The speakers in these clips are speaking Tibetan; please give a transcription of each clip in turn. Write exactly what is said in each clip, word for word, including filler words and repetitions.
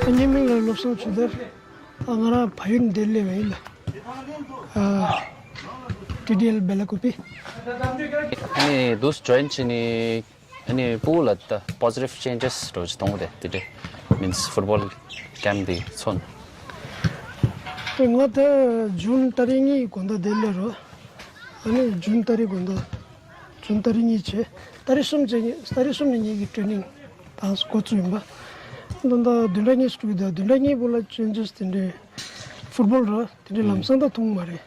ངའི་མིང་ལ་བློ་བཟང་ཆོས་དར། ཨ། ང་རང་ཕ་ཡུལ་འདིར་སླེབས་པ་ཡིན་ལ། ཨ། ཊི་ཌི་ཨེལ་སྦེ་ལ་ཀུ་པི། ཨ་ནི་འདུག་ཇོ་ཡིན་བྱས་ནས། ཨ་ནི་སྤུ་གུ་ལ་ད་པོ་སི་ཊིབ་ཅེན་ཇེས་འདྲ་བོ་ཅིག་མཐོང་གི་རེད། དེ་འདྲ་མིན་ཙི་ཕུཊ་བོལ་ཀེམ་པ་འདི་ཚོ་ནས། ང་ད་ཇུན་ཏ་རིག་གཉིས་དགོང་དག་འདིར་སླེབས་རོགས། ཨ་ནི་ཇུན་ཏ་རིག་དགོང་དག་ཇུན་ཏ་རིག་གཉིས་བྱས། ཏ་རིག་གསུམ་བྱས། ཏ་རིག་གསུམ་ནས་ངེད་ཀྱི་ཊེ་ནིང་ད་འགོ་བཙུགས་ཡིན་པ། ད་ལྟ་བདུན་ཕྲག་གཉིས་ཤིག་འགྲོ་གི་འདུག་བདུན་ཕྲག་གཉིས་པོ་ལ་ཅེན་ཇེས་དེ་འདྲའི་ཕུཊ་བོལ་ར་དེ་འདྲའི་ལམ་སང་ད་མཐོང་མ་རེད།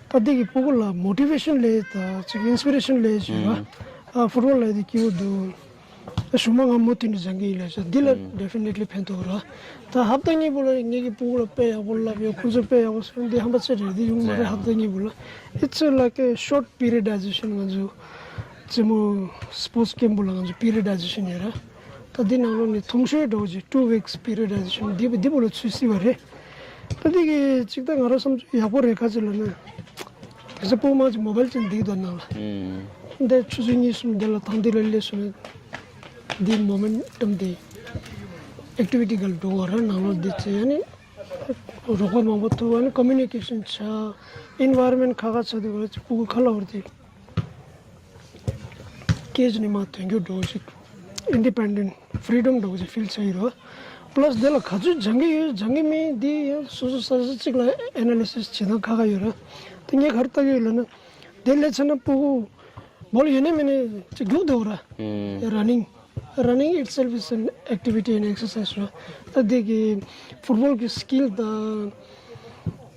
ད་འདི་གི་སྤུ་གུ་ལ་མོ་ཊི་ཝེ་ཤན་སླེབས། ད་ཅིག་ཨིན་སི་པི་རེ་ཤན་སླེབས་བྱས་ར། ཨ། ཕུཊ་བོལ་ལ་དེ་སྐྱིད་པོ་འདུག་ཨ། གཞུག་མ་ང་མུ་མཐུད་ནས་སྦྱང་གི་ཡིན་ལབ་བྱས། འདི་ལ་ཌེ་ཕི་ནེ་ཊི་ལི་ཕན་ཐོགས་ར། ད་ཧབ་ཏ་གཉིས་པོ་ལ་ངེད་ཀྱི་སྤུ་གུ་ལ་དཔེ་ཡག་པོ་བསླབས་ཡོད། ཁོང་ཚོ་དཔེ་ཡག་པོ་གསོལ་འདེབས་ཧམ་པ་ཆེ་རེད། འདི་ཡོང་མ་རེད། ཧབ་ཏ་གཉིས་པོ་ལ། It's like a short periodization. ང་ཚོ་རྩེད་མོ་སི་པོར་ཊི་སི་ཀེམ་པ་ལ་ང་ཚོ་པི་རི་ཡོ་ཌའི་ཛེ་ཤན་ཡོད་ར། ད་འདི་ནང་ལོགས་ནས་ཐུང་ཤོས་འདྲ་བོ་ཅིག་ཊུ་ཝིག་སི་པི་རི་ཡོ་ཌའི་ཛེ་ཤན་འདི་འདི་པོ་ལ་ཚུད་སྲིད་པ་རེད། ད་འདི་གི་ཅིག་ད་ང་རང་བསམ་ཚུལ་ཡག་པོ་རེད། ག་ཚོད་ལབ་ན། དེ་ཚོ་སྤུ་གུ་མང་ཅིག་མོ་བལ་ཅིག་འདི་གི་དོ་ནང་ལ། ཨུམ། འདི་ཆུ་ཚོད་གཉིས་གསུམ་འདི་ལ་ཐང་འདི་ལ་སླེབས་སོང་ན། འདི་མོ་མེན་ཊམ་འདི་ཨེག་ཊི་བི་ཊི་ག་ལ་འགྲོ་བ་ར། ནང་ལོགས་འདི་བྱས་ཡ་ནི་རོགས་པ་མང་པོ་ཐུག་པ་ནི་ཀོ་མུ་ནི་ཀེ་ཤན་ཆགས། ཨེན་ཝའི་རོན་མེན་ཊི་ཁ་ཁ་ཆགས་དུས་སྐབས་ལ་ཅིག་སྤུ་གུ་ཁ་ལ་བར་དུ་ཀེཇ་ནས་མར་ཐོན་རྒྱུ་འདྲ་བོ་ཞིག་ཨིན་ཌི་པེན་ཌེན་ཊི་ཕི་རི་ཌམ་འདྲ་བོ་ཞིག་ཕིལ་བྱས་ཡོད་རེད། པ་ལ་སི་དེ་ལ་ག་ཚོད་སྦྱང་གི་ཡོད་སྦྱང་གི་མེད་འདི་ཡང་སོ་སོ་ས་ཆ་གཅིག་ལ་ཨེ་ན་ལི་སིས་བྱེད་སྟངས་ཁ་ཁ་ཡོད་རེད། དེ་ངས་ག་རེ་ལྟ་གི་ཡོད་ལབ་ན། དེ་སླེབས་ཚར་ན་སྤུ་གུ་བོལ་ཡོད་ནའི་མེད་ནའི་ཅིག་རྒྱུག་བསྡད་ཡོད་རེད། ཡ། ར་ནིང་། Running itself is an activity and exercise ར། ད་དེ་གི་ཕུཊ་བོལ་གི་སི་ཀིལ་དང་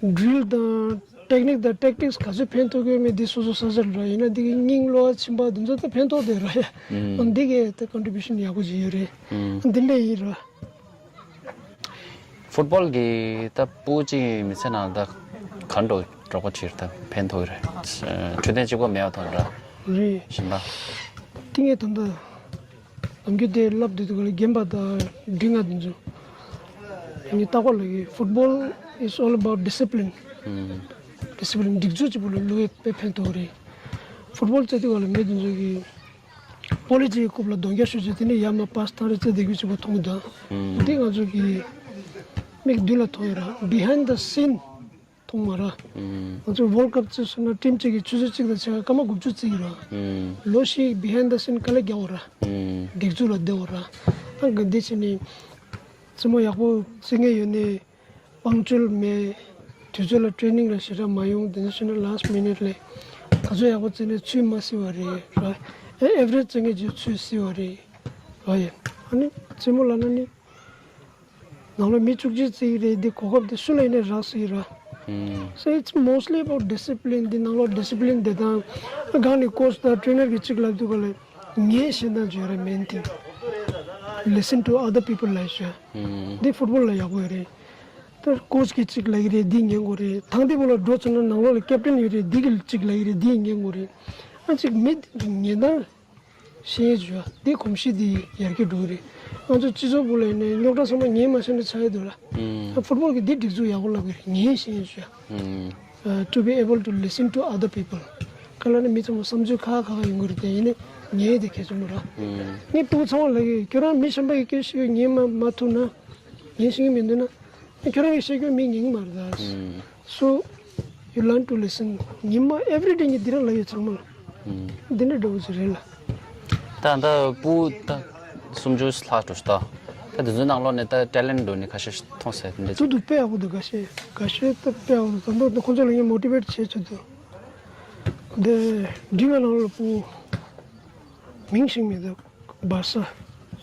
ཌི་རིལ་དང་ཊེག་ནིག་དང་ཊེག་ཊིག་སི་ག་ཚོད་ཕན་ཐོགས་ཀྱི་ཡོད་མེད་འདི་སོ་སོ་ས་ཆར་ར། ཡིན་ན་འདི་གི་སྙིང་གློ་བ་མཆིན་པ་འདི་ཚོ་ད་ཕན་ཐོགས་བསྡད་ར་ཡ། ཨུམ། འདི་གི་ད་ཀོན་ཊི་བིའུ་ཤན་ཡག་པོ་ཅིག་ཡོད་རེད། ཨུམ། འདི་འདྲ་ཡིན་ར། ཕུཊ་བོལ་གྱིས་ད་སྤུ་གུ་གཅིག་གི་མི་ཚེ་ནང་ད་ག་འདྲ་རོགས་པ་བྱེད་རེད། ད་ཕན་ཐོགས་ཀྱི་རེད། འཕྲོད་བསྟེན་གཅིག་པོ་མེད་པ་དང་འདྲ། རེད། གཞན་པ། དེ་ངས་ད་ལྟ་ནམ་རྒྱུན་དེ་ལབ་བསྡད་དུས་སྒང་ལ་རྒན་པ་དང་འབྲིང་བ་དེ་ཚོ་ངས་རྟག་པར་ལབ་ཀྱི། Football is all about discipline. ཨུམ། ཌི་སི་པི་ལིན་སྒྲིག་འཛུགས་གཅིག་པུ་ལ་བླུགས་ཡས་དཔེ་ཕན་ཐོགས་རེད། ཕུཊ་བོལ་རྩེ་དུས་སྒང་ལ་མི་དེ་ཚོ་གིས་པོ་ལི་གཅིག་གི་རྐུབ་ལ་རྡོག་རྒྱག་ཤོར་བྱས་དེ་ནས་ཡར་མར་པཱ་སི་ཐང་རེ་རྩེ་བསྡད་རྒྱུ་གཅིག་པོ་མཐོང་གི་འདུག་ཨུམ། འདི་ང་ཚོ་གི་མིག་མདུན་ལ་མཐོང་ཡོད་ར། Behind the scene མཐོང་མ་ར། ཨུམ། ང་ཚོ་ཝོལ་ཌི་ཀབ་རྩེ་སོང་ན་ཊིམ་གཅིག་གིས་ཆུ་ཚོད་གཅིག་དང་ཕྱེད་ཀ་སྐར་མ་དགུ་བཅུ་རྩེ་གི་ར། ཨུམ། ལོ་བཞི་Behind the scene དཀའ་ལས་རྒྱག་དགོས་ར། ཨུམ། སྒྲིག་འཛུགས་ལ་བསྡད་དགོས་ར། ད་ག་འདི་བྱས་ནས་རྩེད་མོ་ཡག་པོ་རྩེ་མཁན་ཡོད་ནའི། པང་ཅུལ་མེད། དུས་ཚོད་ལ་ཊེ་རེ་ནིང་ལ་ཞེ་དྲག་མ་ཡོང་། དེ་ཚོ་བྱས་ན་ལཱ་སི་ཊི་མི་ནིཊ་ལ་ག་ཚོད་ཡག་པོ་རྩེ་ནའི་ཚུད་མ་སྲིད་པ་རེད་ར། ཨེ་ཨེ་ཝ་རེཇ་རྩེ་མཁན་ཅིག་ཚུད་སྲིད་པ་རེད་ར། ཡ། ཨ་ནི་རྩེད་མོ་ལབ་ན་ནི་ནང་ལོགས་མི་བཅུ་གཅིག་རྩེ་གི་རེད། འདི་གོ་སྐབས་དེ་སུ་ལ་ཡིན་ནའི་རག་སྲིད་ར། ཨུམ། So it's mostly about discipline. འདི་ནང་ལོགས་ཌི་སི་པི་ལིན་དེ་དང་། སྒང་ནས་ཀོ་ཆི་དང་ཊེ་རེ་ནར་གྱིས་གཅིག་ལབ་དུས་སྒང་ལ་ངས་བཤད་སྟངས་ཅིག་ཡོད་རེད། Main thing, listen to other people ལབ་ཤག་ཨུམ། འདི་ཕུཊ་བོལ་ལ་ཡག་པོ་ཡོད་རེད། ད་ཀོ་ཆི་གིས་གཅིག་ལབ་ཀྱི་རེད། འདི་ཉན་དགོས་རེད། ཐང་འདི་པོ་ལ་འགྲོ་ཚར་ན་ནང་ལོགས་ལ་ཀེབ་ཊན་ཡོད་རེད། འདི་གིས་གཅིག་ལབ་ཀྱི་རེད། འདི་ཉན་དགོས་རེད། ཨ་ཅིག་མི་ཉན་སྟངས་ཤེས་ཡས་བྱོས། འདི་གོམས་གཤིས་འདི་ཡར་རྒྱས་འགྲོ་གི་རེད། ང་ཚོ་སྤྱི་ཚོགས་པོ་ལ་ཡིན་ནའི་རྙོག་དྲ་ཚང་མ་ཉན་མ་ཤེས་ན་ཆགས་ཡས་འདུག་ལ། ཨུམ། ད་ཕུཊ་བོལ་གྱིས་འདི་སྒྲིག་འཛུགས་ཡག་པོ་ལབ་ཀྱི་རེད། ཉན་ཤེས་ཡས་བྱོས། ཨུམ། Uh, to be able to listen to other people. ག་ལ་ནི་མི་ཚང་མ་བསམ་ཚུལ་ཁ་ཁ་ཁ་ཡོང་གི་རེད་དེ། ཡིན་ནའི་ཉན་ཡས་དེ་གལ་ཆེན་པོ་ར། ཨུམ། ངས་སྤུ་གུ་ཚང་མ་ལབ་ཀྱི། ཁྱོད་རང་མི་གཞན་པ་གིས་སྐད་ཆ་བཤད་ཉན་མ་མ་ཐུབ་ན། ཉན་ཤེས་ཀྱི་མི་འདུག་ན། ཁྱོད་རང་གིས་བཤད་རྒྱུ་མི་ཉན་གྱི་མ་རེད་ད། ཨུམ། So you learn to listen. ཉི་མ་every day ངས་འདི་རང་ལབ་ཡོད་ཚང་མ་ལ། ཨུམ། འདི་འདྲ་འདྲ་བོ་ཞིག་རེད་ལ། ད་ད་སྤུ་གུ་ད་སུམ་ཅུ་ལྷག་འགྲོ་ཤག་ད། ད་དེ་ཚོའི་ནང་ལོགས་ནས་ད་ཊེ་ལེན་ཊི་འདྲ་བོ་ནི་ཁ་ཤས་མཐོང་སོང་། དེ་འདྲ་ཚོ་འདུག་དཔེ་ཡག་པོ་འདུག་ཁ་ཤས་ཁ་ཤས་ད་དཔེ་ཡག་པོ་འདུག་ད་མདོ་ཁོང་ཚོ་ལ་ངས་མོ་ཊི་ཝེཊ་བྱས་ཆོག་འདུག་དེ་འབྲིང་བའི་ནང་ལ་སྤུ་གུ་མིང་ཞིག་མི་འདུག་བར་སཱ།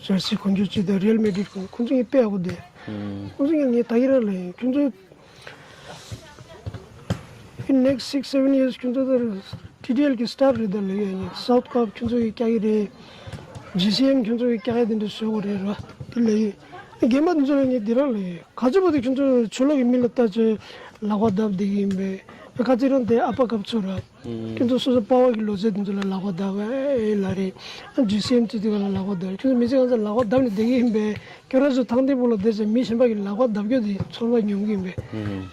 ཅེལ་སི་གོན་རྒྱུ་ཅིག་དང་རི་ཡལ་མེ་ཌི་རིཌ་གོན། ཁོང་ཚོ་ངས་དཔེ་ཡག་པོ་བསྡད། ཨུམ། ཁོང་ཚོ་ངས་ངས་ད་གིན་རང་ལབ་ཡིན། ཁྱོད་ཚོ་in next six seven years ཁྱོད་ཚོ་ད་ཊི་ཌི་ཨེལ་གྱི་སི་ཊར་རེད་ད་ལབ་ཡོད། ཡིན་སའུཐ་ཀབ་ཁྱོད་ཚོ་གིས་རྒྱག་གི་རེད། ཇི་སི་ཨེམ་ཁྱོད་ཚོ་གིས་རྒྱག་ཡ་དེ་འདྲ་བཟོ་དགོས་རེད་ར། དེ་ལབ་ཡོད། རྒན་པ་དེ་ཚོ་ལ་ངས་འདི་རང་ལབ་ཡོད། ག་ཚོད་བར་དུ་ཁྱོད་ཚོ་ཕྱི་ལོགས་ཀྱི་མི་ལ་ལྟ་ཅེས་ལག་པ་བརྡབ་བསྡད་ཀྱི་ཡིན་པས། ཁ་ཚིག་རང་དེ་ཨ་ཕ་སྐབས་ཚོ་ར། ཨུམ། ཁྱོད་ཚོ་སོ་སོ་པ་ཕ་གི་ལོ་ཚད་དེ་ཚོ་ལ་ལག་པ་བརྡབ་ཨེ་ལབ་རེད། ཨ་ཇི་སི་ཨེམ་ཚོ་དེ་ག་ལ་ལག་པ་བརྡབ་རེད། ཁྱོད་ཚོ་མི་ཚེ་གང་ཚ་ལག་པ་བརྡབ་ནས་བསྡད་ཀྱི་ཡིན་པས། ཁྱོད་རང་ཚོ་ཐང་དེ་པོ་ལ་བསྡད་ཚེ་མི་གཞན་པ་གི་ལག་པ་བརྡབ་རྒྱུ་དེ་ཚོར་བ་མྱོང་གི་ཡིན་པས།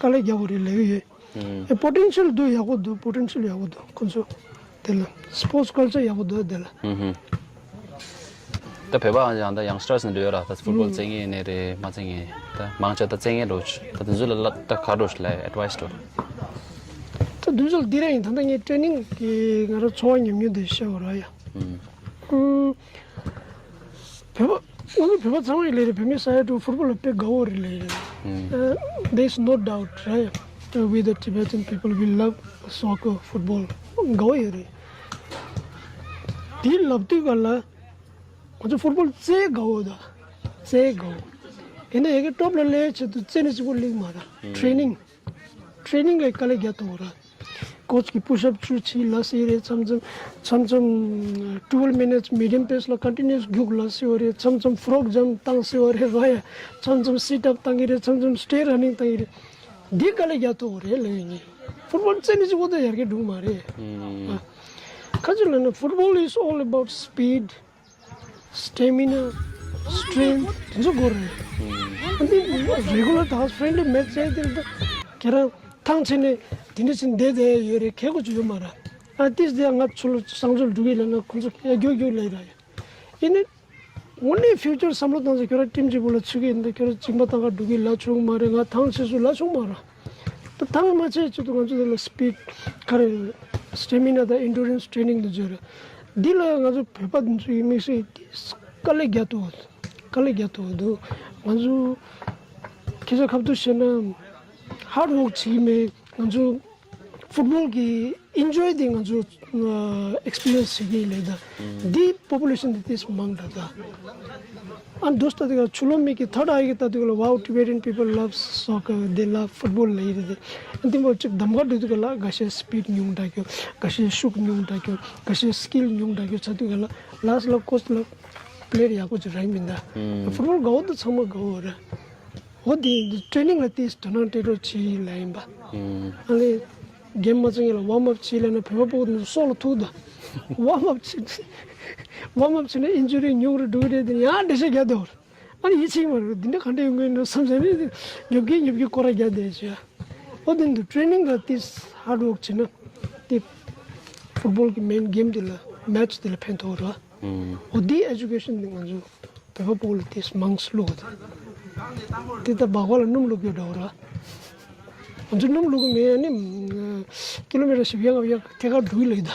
ཨུམ། དཀའ་ལས་རྒྱག་དགོས་རེད་ལབ་ཀྱི་ཡོད། ཨུམ། ཨེ་པོ་ཊེན་ཤལ་འདུག་ཡག་པོ་འདུག་པོ་ཊེན་ཤལ་ཡག་པོ་འདུག་ཁོང་ཚོ་དེ་ལ་སི་པོར་ཊི་སི་ཀལ་ཅར་ཡག་པོ་འདུག་དེ་ལ། ཨུམ་ཧུམ། ད་ ད་བོད་པ་ཡང་ད་ཡང་སི་ཊར་སི་འདྲ་ཡོད་ར། ད་ཕུཊ་བོལ་རྩེད་མཁན་ཡིན་ནའི་རེད། མ་རྩེད་མཁན་ད་མང་ཆེ་ད་རྩེད་མཁན་འགྲོ་ཆུ། ད་དེ་ཚོ་ལ་ལ་ད་ག་འགྲོ་ཆུ་ལ་ཨེ་ཌི་ཝའི་སི་འགྲོ། ད་དུས་ཚོད་འདི་རེད་ཡིན། ད་ལྟ་ངས་ཊེ་ནིང་གི་ང་རང་ཚོར་བ་ཉམས་མྱོང་དེ་བཤད་དགོས་ར་ཡ། ཨུམ། བོད་པ་ང་ཚོ་བོད་པ་ཚང་མ་ཡི་ལས་རེད། བོད་མི་ས་ཡ་དྲུག་ཕུཊ་བོལ་ལ་དཔེ་དགའ་བོ་རེད་ལས་རེད། ཨུམ། There is no doubt, right? With the Tibetan people, we love soccer, football. དགའ་བོ་ཡོད་རེད། དེ་ལབ་དུས་ག་ལ། ང་ཚོ་ཕུཊ་བོལ་རྩེད་དགའ་བོ་དང་རྩེད་དགའ་བོ། ཡིན་ན་ཡ་གི་ཊོབ་ལ་སླེབས་ཆེད་དུ་རྩེད་ནི་གཅིག་པོ་ལེགས་མ་ར། ཊེ་ནིང་། ཊེ་ནིང་ལ་དཀའ་ལས་རྒྱག་ཐུབ་ར། ཀོ་ཆི་གི་པུ་ཤ་ཨབ་བཅུ་བྱེད་ལ་ཟེར་རེད། མཚམས་མཚམས་མཚམས་མཚམས་ཊུ་ཝེལ་མི་ནིཊ་མི་ཌི་ཡམ་པེ་སི་ལ་ཀོན་ཊི་ནུ་ཨས་རྒྱུག་ལ་ཟེར་བ་རེད། མཚམས་མཚམས་ཕོར་རོག་ཇམ་བཏང་ཟེར་བ་རེད་ར་ཡ། མཚམས་མཚམས་སིཊ་ཨབ་བཏང་གི་རེད། མཚམས་མཚམས་སི་ཊེ་ར་ནིང་བཏང་གི་རེད། འདི་དཀའ་ལས་རྒྱག་ཐུབ་རེད་ལབ་ཡིན། ཕུཊ་བོལ་རྩེད་ནི་གཅིག་པོ་དང་ཡར་རྒྱས་འགྲོ་གི་མ་རེད། ཨ། ཁ་ཅིག་ལབ་ན་ཕུཊ་བོལ་is all about speed, stamina, strength དེ་ཚོ་དགོས་རེད། ཨ་འདི་རེ་གུ་ལར་ད་ཕྲེན་ཌི་ལི་མེ་ཆི་རྩེད་དེ་ད་ཁྱེད་རང་ཐང་ཆད་ནས་དེ་འདྲ་ཞིག་བསྡད་བསྡད་ཡོད་རེད། ཁེ་གོ་ཅིག་ཡོད་མ་རེད། ཨ་ཏིས་དེ་ང་ཚོ་ལ་གསང་སྤྱོད་འགྲོ་གི་ལབ་ན་ཁོང་ཚོ་ཡ་རྒྱུག་རྒྱུག་ལབ་ར་ཡ། ཡིན་ནའི། དངོས་གནས་ཕིའུ་ཅར་བསམ་བློ་བཏང་ཚེ་ཁྱོད་རང་ཊིམ་གཅིག་པོ་ལ་ཚུད་ཀྱི་ཡིན་ད། ཁྱོད་རང་གཅིག་མ་བཏང་ག་འགྲོ་གི་ལབ་ཆོག་གི་མ་རེད། ང་ཐང་ཆད་སོང་ལབ་ཆོག་མ་རེད། ད་ཐང་མ་ཆད་ཆེད་དུ་ང་ཚོ་དེ་ལ་སི་པིཌ་ག་རེ་སི་ཊེ་མི་ན་དང་ཨེན་ཌུ་རན་སི་ཊེ་ནིང་དུ་བརྗོད་རེད། འདི་ལ་ང་ཚོ་བོད་པ་འདི་ཚོ་ཡི་དམིགས་བསལ་དཀའ་ལས་རྒྱག་ཐུབ། དཀའ་ལས་རྒྱག་ཐུབ་འདུག་ང་ཚོ་ཁྱེད་ཚོ་ཁ་ཐུག་བཤད་ན་ཧར་ཌི་ཝོག་བྱེད་ཀྱི་མེད། ང་ཚོ་ཕུཊ་བོལ་གྱི་ཨེན་ཇོའི་དེ་ང་ཚོ་ཨེག་སི་པི་རི་ཡན་སི་བྱེད་ཀྱི་ལས་ད། འདི་པོ་པུ་ལེ་ཤན་དེ་ཏིས་མང་དྲགས་ད། ཨ་འདུག་སེ་ལྟ་དུས་ཀ་ཆུ་ལོག་མི་གི་ཐར་ཌི་ཨའི་གི་ལྟ་དུས་ཀ་ལ་wow, Tibetan people love soccer, they love football ལབ་ཡི་རེད་དེ། འདི་མོ་གཅིག་གདམ་ག་འགྲོ་དུས་ཀ་ལ་འགའ་ཤས་སི་པིཌ་ཉུང་དྲགས་ཀྱོ། འགའ་ཤས་ཤུགས་ཉུང་དྲགས་ཀྱོ། འགའ་ཤས་སི་ཀིལ་ཉུང་དྲགས་ཀྱོ་ཚ་དུས་ཀ་ལ་ལཱ་སི་ལ་ཀོ་ཆི་ལ་པི་ལེ་ཡར་ཡག་པོ་ཅིག་རག་གི་མིན་ད། ཕུཊ་བོལ་དགའ་བོ་དང་ཚང་མ་དགའ་བོ་རེད། འོ་དེ་ཊེ་ནིང་ལ་དེ་དོ་སྣང་སྤྲད་རོགས་བྱེད་ལབ་ཡིན་པ། ཨ་ལས། གེམ་མ་ཚང་ཡིན་ལ་ཝརམ་ཨབ་བྱེད་ལབ་ན་བོད་པ་པོ་ནི་སྲོག་ལ་ཐུག་ད། ཝརམ་ཨབ་བྱེད། ཝརམ་ཨབ་བྱེད་ན་ཨིན་ཇུ་རི་ཉུང་རུ་འགྲོ་གི་རེད་དེ་ཡང་འགྲེལ་བཤད་རྒྱག་དེ་བར། ཨ་ནི་ཡིད་ཆེས་མ་རེད། འདི་འདྲ་ག་འདྲ་ཡོང་གི་ཡིན་ནོ་བསམ་བྱས་ནས་ཉོབ་ཀྱི་ཉོབ་ཀྱི་སྐོར་ར་རྒྱག་དེ་བྱས། འོ་དེ་འདུག་ཊེ་ནིང་ལ་དེ་ཧར་ཌི་ཝོག་བྱེད་ན་དེ་ཕུཊ་བོལ་གི་མེན་གེམ་དེ་ལ་མེ་ཆི་དེ་ལ་ཕན་ཐོགས་རེད། འོ་དེའི་ཨེ་ཇུ་ཀེ་ཤན་དེ་ང་ཚོ་བོད་པ་པོ་ལ་དེ་མང་སུ་བླུགས་དེ། དེ་ལྟ་སྦག་སྦག་ལ་སྣུམ་བླུགས་ཡོད་འདྲ་བོ་ར། ང་ཚོ་སྣུམ་བླུགས་མེད་ནི། ཀི་ལོ་མི་ཊར་བཞི་བརྒྱ་ལྔ་བརྒྱ་ཐད་ཀར་འགྲོ་གི་ལོས་ད།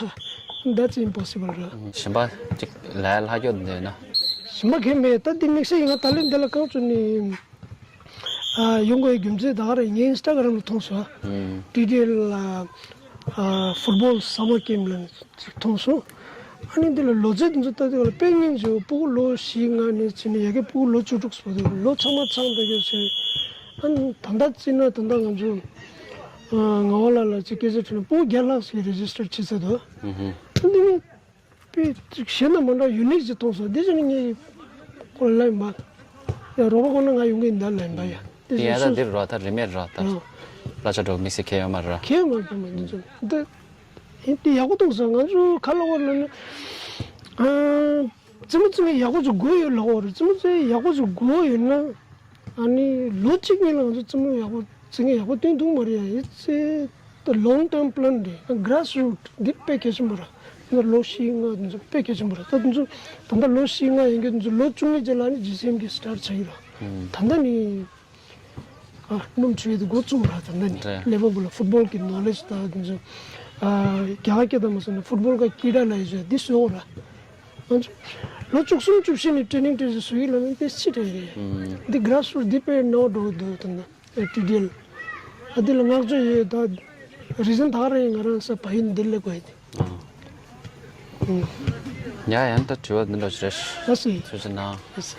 That's impossible ར། ཞིམ་པ་ཅིག་ལས་ལྷག་སྐྱོ་འདོད་ན། ཞིམ་པ་གས་མེད་ད་དེ་དམིགས་བསལ་ཡིན་ང་ད་ལན་དེ་ལ་གང་བྱུང་ནི། ཨ་ཡོང་དགོས་རྒྱུ་མཚན་ད་ག་རེ་ངའི་ཨིན་སི་ཊ་གྷ་རམ་ལ་མཐོང་སོང་། ཨ་ཊི་ཌི་ཨེལ་ཨ་ཕུཊ་བོལ་སམ་མར་ཀེམ་ལ་ཅིག་མཐོང་སོང་། ཨ་ནི་འདི་ལ་ལོ་ཚད་འདི་ཚོ་ལྟ་དུས་ལ་དཔེ་སྙིང་རྗེ་བོ་སྤུ་གུ་ལོ་བཞི་ལྔ་ནས་བྱས་ནས་ཡ་གི་སྤུ་གུ་ལོ་བཅུ་དྲུག་སོ་དུས་ལོ་ཚང་མ་ཚང་འདྲ་གི་ཚེ། ཨ་ནི་ད་ལྟ་བརྩིས་ན་ད་ལྟ་ང་ཚོ་ཨ་ངག་དབང་ལགས་ལ་ཅིག་སྐད་ཆ་དྲིས་ན་སྤུ་གུ་བརྒྱ་ལྷག་ཞིག་རེ་ཇི་སི་ཊར་བྱེད་ཚར་འདུག་ཨ་ནི་དཔེ་ཅིག་གཞན་དང་མ་འདྲ་ཡུ་ནིག་ཅིག་མཐོང་སོང་། དེ་བཞིན་ངས་ཁོ་ལ་ལབ་ཡིན་པ། ཡ་རོགས་པ་ཁོ་ན་ང་ཡོང་གི་ཡིན་ད་ལབ་ཡིན་པ་ཡ། དེ་དེ་ཡ་བཞིན་ད་སུ་འདིར་རོ་ད་རིན་མེད་རོ་ད། ཨ། གླ་ཆ་འགྲོ་དམིགས་བསལ་ཁེལ་ཡོད་མ་རེད་ར། ཁེལ་མ་ཁེལ་མ་འདི་ཚོ་འདི། ཡིན་དེ་ཡག་པོ་གཏོང་ས་ང་ཚོ་ཁ་ལོ་བར་ལ་ནི། ཨ། རྩེད་མོ་རྩེ་མཁན་ཡག་པོ་ཅིག་དགོས་ཡོད་ལབ་པ་རེད། རྩེད་མོ་རྩེ་ཡག་པོ་ཅིག་དགོས་ཡོད་ན། ཨ་ནི་ལོ་གཅིག་གཉིས་ལ་ང་ཚོ་རྩེད་མོ་ཡག་པོ་རྩེ་མཁན་ཡག་པོ་བཏོན་ཐུབ་མ་རེད་ཡ། It's a the long term plan རེད། Grass root འདི་དཔེ་གལ་ཆེན་པོ་རེད། ཡིན་ན་ལོ་བཞི་ལྔ་འདི་ཚོ་དཔེ་གལ་ཆེན་པོ་རེད། ད་འདི་ཚོ་ད་ལྟ་ལོ་བཞི་ལྔ་ཡིན་རྒྱུ་འདི་ཚོ་ལོ་བཅུ་གཉིས་རྗེས་ལ་ནི་ཇི་སི་ཨེམ་གི་སི་ཊར་ཆགས་ཀྱི་རེད། ད་ལྟ་ནི། ཨ་སྣུམ་ཆུ་ཡི་དེ་འགོ་བཙུགས་ར། ད་ནི་རེད། ལེ་བར་པུལ་ལ་ཕུཊ་བོལ་གི་ནོ་ལེཇ་དང་དེ་ཚོ། ཨ་རྒྱ་གར་སྐད་དང་མ་སོང་ན་ཕུཊ་བོལ་ག་ཀི་ཌ་ལབ་ཡོད་ཚོད་འདི་བཟོས་ར། ང་ཚོ་ལོ་བཅུ་གསུམ་བཅུ་བཞི་ནས་ཊེ་ནིང་ཊེ་སི་བཟོ་ཡི་ལ་ནི་དེ་སི་ཊར་རེད། འདི་གྷ་ར་སི་རུ་ཊི་འདི་དཔེ་ནོར་འགྲོ་འདུག་ད་ནི་ཨེ་ཊི་ཌི་ཨེལ། ཨ་འདི་ལ་བསྔགས་བརྗོད་ཡོད་ད། རི་ཟན་ད་ག་རེ་ང་རང་ས་བ་ཡིན་འདི་ལས་དགོས་ཡི་དེ། ཨ། ཡ་ཡང་ད་དྲི་བ་འདི་འདྲ་ཞིག་རེད། ལགས་སོ། ཐུགས་རྗེ་གནང་། ལགས་སོ།